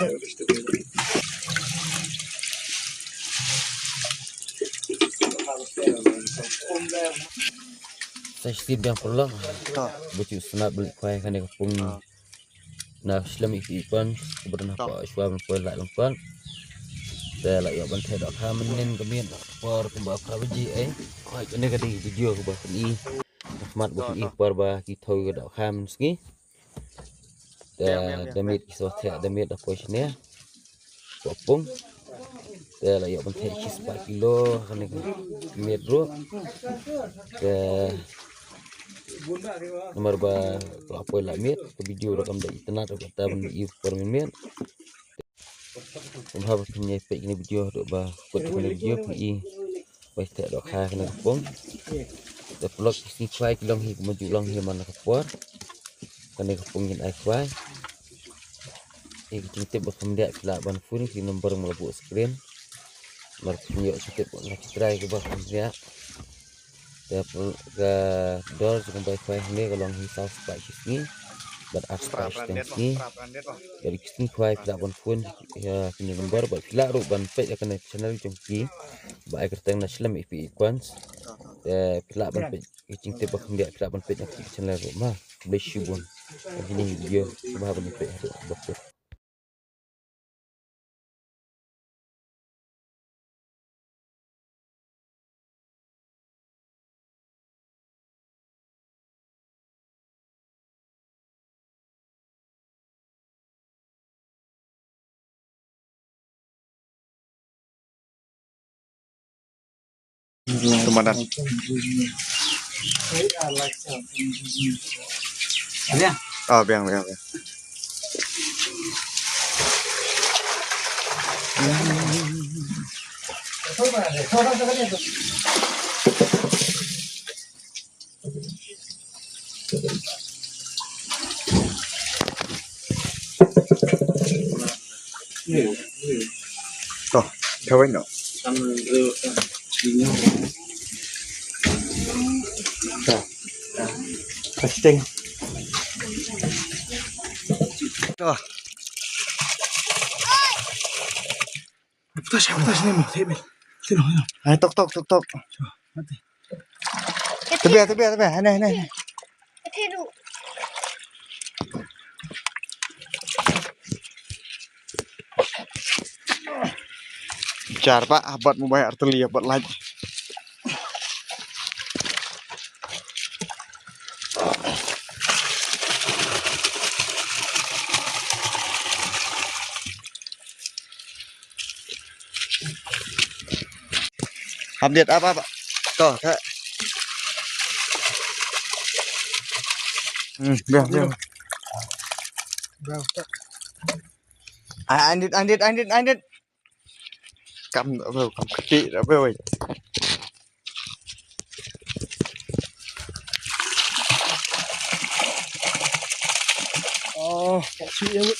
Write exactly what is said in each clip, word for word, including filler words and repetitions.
Sa shisien biang paralok. To. Ba ju sngap balik khwai kane ka pung. To. Na shlem i phi i pan, kaba don hapoh shuwa ban poi lait lyngkot. Te la ïoh ban theh dohkha mynnin ka miet, por kumba phra baje ei. Khwai kane ka dei video kaba pyni. Khmat ba pyni por ba ki thew ka dohkha mynsngi. Te da miet ki sa theh da miet da poi shane. Hapoh pung. Te la ïoh ban theh shispah kilo kane ka miet ruh. Te namar ba ka la poi la miet ka video ruh kam da itynnad ruh kata ban i por mynmiet. Kumba ba phin ïa peit kane video haduh ba kut kane video phin i ba theh dohkha kane ka pung. Te paralok ki sngi khwai ki long hi kumba ju long hi man la ka por. Kane ka pung ngin ai khwai. Ïa ki jingtip ba kham diah phi lah ban phone ki number ma la buh screen. Namar phin ïoh jingtip na ki trai kiba kham diah. Te ka dor jong ka bai khwai hangne ka long hi saw spah shi sngi bad ar spah shi teng sngi. Bad ki sngi khwai phi lah ban phone ïa kine number bad phi lah ruh ban peit ïa kane channel jong ki ba ai kyrteng na Shlem i phi i kwans. Te phi lah ban peit ïa ki jingtip ba kham diah phi lah ban peit ïa ki channel ruh ma. Khublei shibun. Kine video ba ban peit haduh ba peit. Tum madan. Ah, biang, biang, biang. To, kawai no. To. Testing. To. Putas, putas ni mo, table. Sino, sino. Ai, tok, tok, tok, tok. Mati. Tebia, tebia, tebia. Aneh, aneh, aneh. Jar ba, abat mobile arteli, abat light. Update apa, Pak? Tuh, Kak. Hmm, dah, dah. Dah, Kak. Ah, andit, andit, andit, andit. Kam, bro, kam kecil, bro. Oh, tak sweet ya, Bu.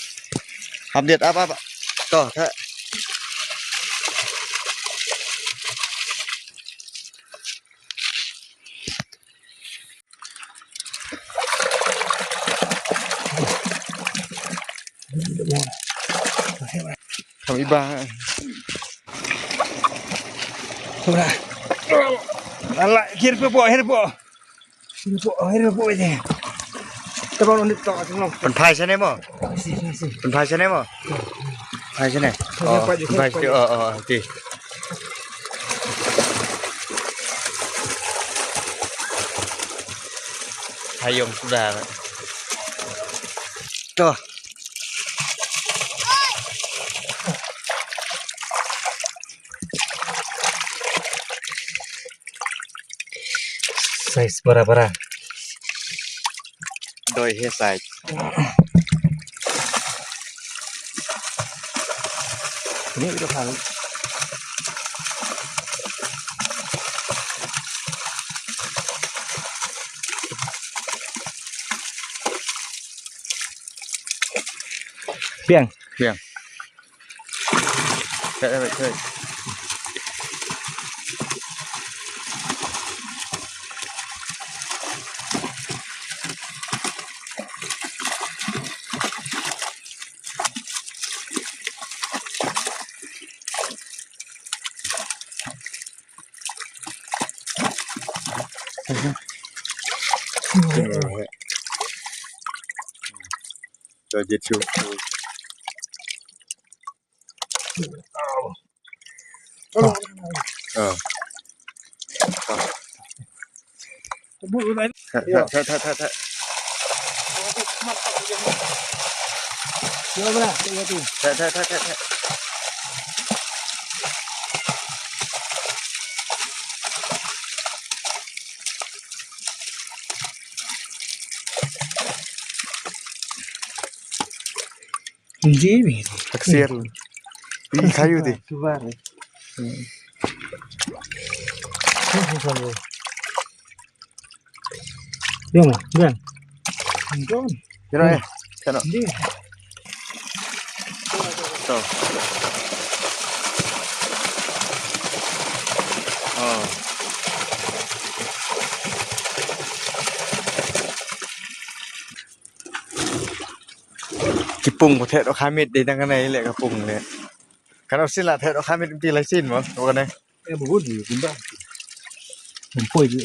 Update apa, Pak? Tuh, Kak. Kam iba. Ora. Ala, kir pe po, her po. Her po, her po je. Tabang nit to, tabang. Pynphai shane mo? Si, si, si. Pynphai shane mo? Pynphai shane. Oh, pynphai shane. Oh, oh, okay. Hayong sudah. Tuh. Size bara-bara. Doi he size. Ini udah halus. Biang. Biang. Cek, cek, cek. Cho jit shu. Ah. Thak, thak, thak, thak, thak. Thak, thak, thak, thak, thak. Nji mi. Haksiar. Pi kayu di. Subar. Hmm. Yang, yang. Yang. Kira eh. Kano. Nji. To. Oh. Ki pung ko theh doh khamit dei tang kane leh ka pung leh. Kano sila theh doh khamit pi lai sin mo ko kane. Eh, bu di kumba. Mpoi di.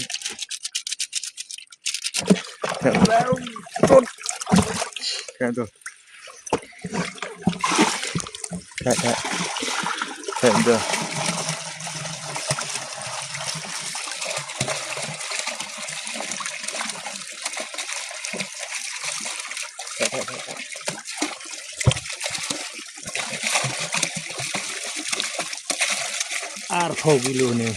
Kan tu. Theh, theh. Theh tu. Arphew kilo ne.